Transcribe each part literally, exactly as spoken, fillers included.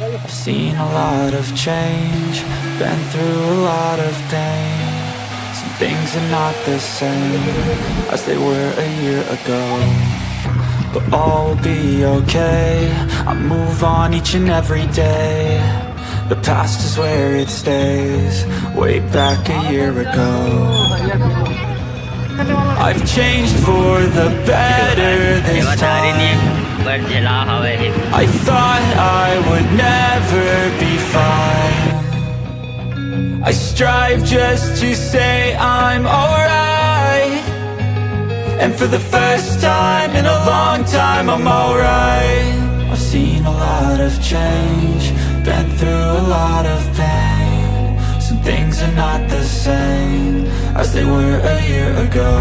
I've seen a lot of change, been through a lot of pain. Some things are not the same as they were a year ago. But all will be okay, I move on each and every day. The past is where it stays, way back a year ago. I've changed for the better this time. I thought I would never be fine. I strive just to say I'm alright. And for the first time in a long time, I'm alright. I've seen a lot of change, been through a lot of pain. Some things are not the same as they were a year ago,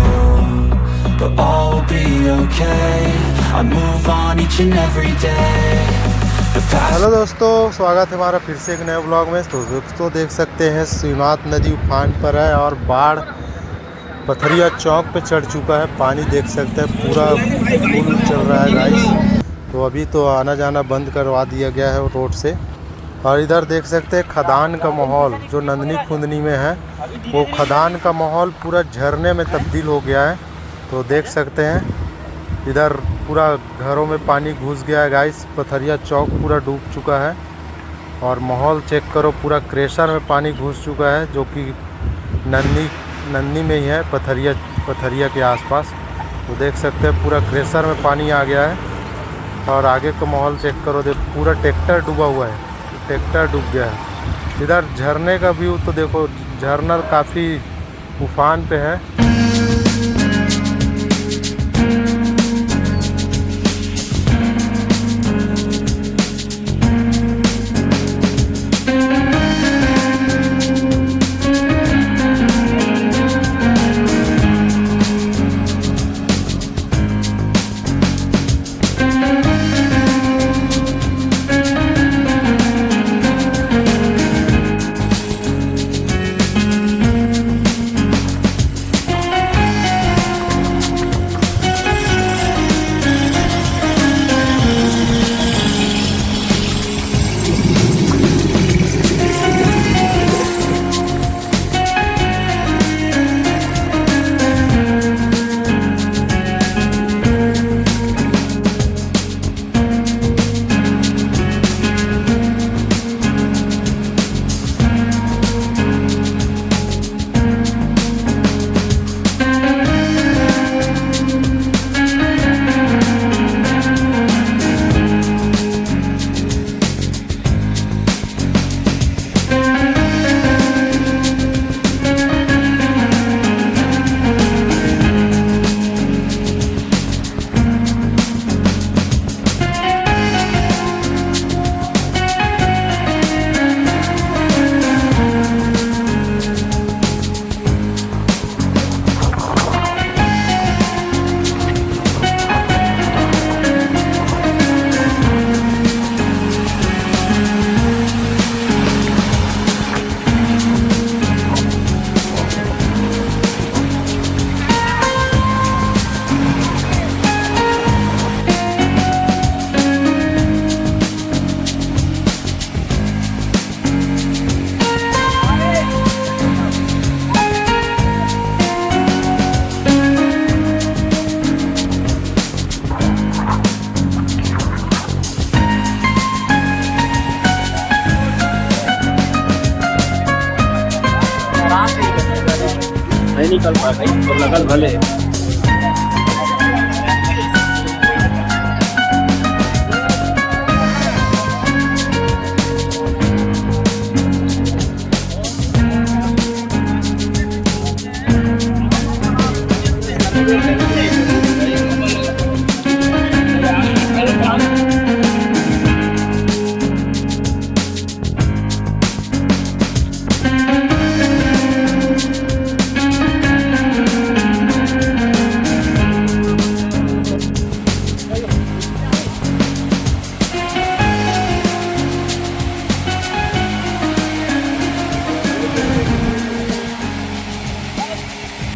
but all will be okay. I move on each and every day. The past hello दोस्तों, स्वागत है हमारा फिर से एक नए blog में। तो दोस्तों, देख सकते हैं शिवनाथ नदी उफान पर है और बाढ़ पथरिया चौक पे चढ़ चुका है। पानी देख सकते हैं, पूरा पुल चल रहा है गाइस। तो अभी तो आना जाना बंद करवा दिया गया है रोड से। और इधर देख सकते हैं खदान का माहौल, जो नंदनी खुंदनी में है, वो खदान का माहौल पूरा झरने में तब्दील हो गया है। तो देख सकते हैं इधर पूरा घरों में पानी घुस गया है गाइस। पथरिया चौक पूरा डूब चुका है। और माहौल चेक करो, पूरा क्रेशर में पानी घुस चुका है, जो कि नन्नी नन्नी में ही है, पथरिया पथरिया के आसपास। तो देख सकते हैं पूरा क्रेशर में पानी आ गया है। और आगे का माहौल चेक करो, देखो पूरा ट्रैक्टर डूबा हुआ है, ट्रैक्टर डूब गया है। इधर झरने का व्यू तो देखो, झरना काफ़ी उफान पे है। नहीं निकल पा रही, तो लगल भले।